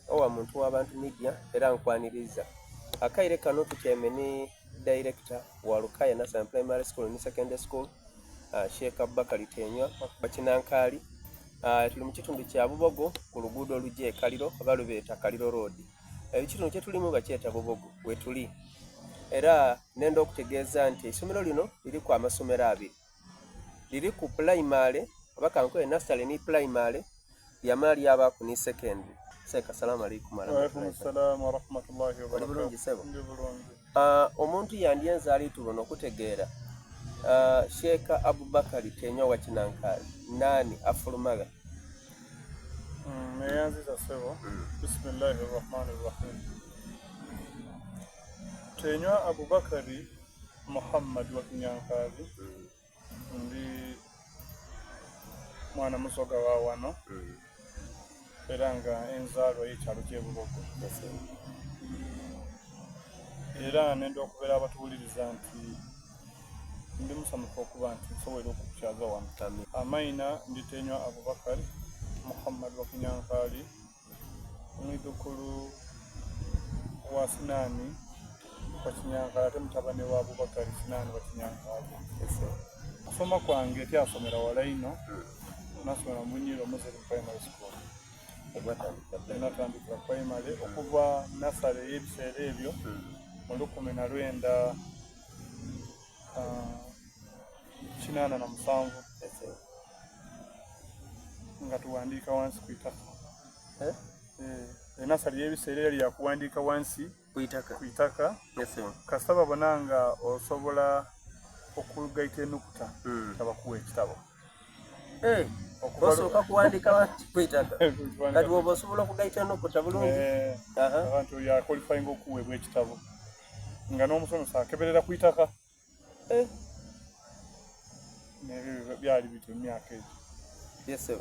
owa Muntu W'abantu Media era nkwaniriza. Akaire kano tutyaime ni Director wa Lukaya Nursery and Primary School ni Secondary School, uh, Sheikh Abubakar Tenywa Bakinankaali. Uh, tuli mu kitundu kya Bubogo ku luguudo olugya e Kaliro oba lubeeta Kaliro Road. Ekitundu kye tulimu bakyeta Bubogo wetuli. Era nenda okutegeeza nti eisomero lino liriku amasomero abiri. Liriku pulayimale oba kankoye nasale ni pulayimale lyamala lyabaaku ni sekendule. Seeka salaamu alaikum warahmatullahi Oli bulungi sebo? Ndi bulungi. Uh, omuntu yandyenze ali tubona okutegeera uh, Sheikh Abubakari Tenywa wa Kinankaali naani afulumagha? Neyanziza ssebo. Bismillahi rahmani rahim. Tenywa Abubakari Muhammad wa Kinyankaali ndi mwana musoga wa wano era nga enzaalwa y'ekyalo ky'e Bubogo. Era nenda okubeera abatuwuliriza nti ndi musanyufu okuba nti nsoboire okukukyaza wano. Amaina ndi Tenywa Abubakar Muhammad wa Kinyankaali mwidhukulu wa Sinani wa Kinyankaali ate mutabane wa Abubakari Sinani wa Kinyankaali. Okusoma kwange tyasomera wala inho, nasomera mu Bunyiro Muslim Primary School. Natandikira primary okuva nasale ey'ebiseera ebyo mu 1987 nga tuwandiika wansi ku itaka. Enasale ey'ebiseera yali yakuwandiika wansi ku itaka kasita babona nga osobola okugaita enukuta nga bakuwa ekitabo. Osooka kuwandiika wansi ku itaka kati bw'oba osobola okugaita enukuta bulungi abantu yakolifayinga okuweebwa ekitabo nga n'omusomesa akeberera ku itaka. Nebyo byali bityo mu myaka egyo. Yes sir.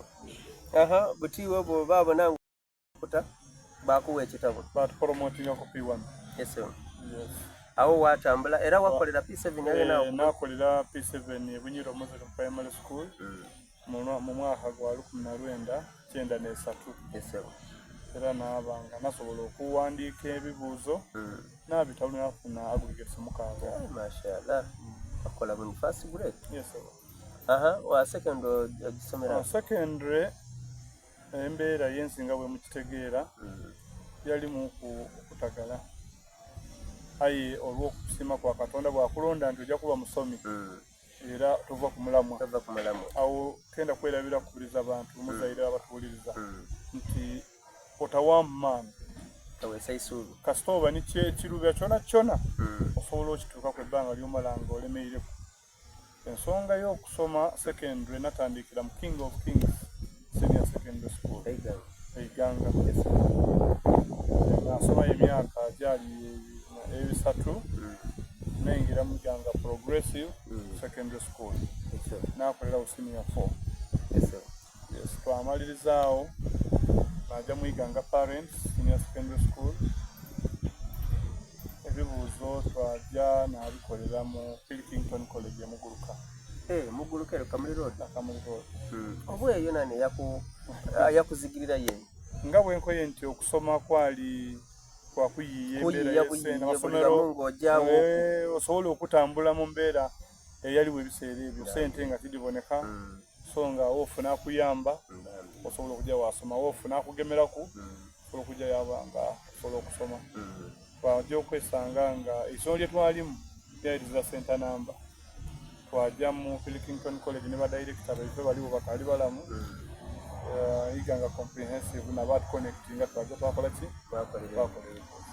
Aha, buti iwe bw'oba abona kuta bakuwa ekitabo. Batupromotinga ku P1. Yes sir. Yes. Awo watambula era wakolera P7 yawe nawo? Nakolera P7 e Bunyiro Muslim Primary School mu mwaka gwa 1993. Yes sir. Era naaba nga nasobola okuwandiika ebibuuzo nabitabo nafuna aggregates 6. Mashallah. Akola mu first grade? Yes sir. Aha, wa secondary ogisomera? Secondary embeera y'ensi nga bwe mukitegeera yalimu okutagala, aye olw'okusiima kwa Katonda bwakulonda nti ojja kuba musomi era tova ku mulamwa. Awo tenda kwerabira kukubiriza abantu muzaire abatuwuliriza nti otawaamu maani, kasita oba ni kyekirubya kyona kyona osobola okituukaku ebbanga ly'omala nga olemeireku. Ensonga y'okusoma secondary natandikira mu King of Kings Senior Secondary School Eiganga. Nasoma emyaka gyali ebisatu nayingira mu Iganga Progressive Secondary School nakolerawo senior 4. Yes, twamalirizaawo naja mu Iganga Parents Senior Secondary School. Ebibuuzo twaja nabikolera mu Pilkington College e Muguluka. Muguluka ero Kamuli Road? Kamuli Road. Oba eyo nani yakuzigirira ye? Nga bwe nkoye nti okusoma kwali kwa kuyiiya embeera y'esente amasomero osobola okutambula mu mbeera eyaliwo ebiseera ebyo sente nga tidiboneka so nga wofuna akuyamba osobola okujja wasoma, wofuna akugemeraku osobola okujja yaba nga osobola okusoma. Twajja okwesanga nga eisomero lye twalimu lyali lizira center number, twajja mu Pilkington College ne ba director baife baliwo bakaali balamu Iganga Comprehensive nabo atuconnectinga twajja twakola ki twakolera ebibuuzo.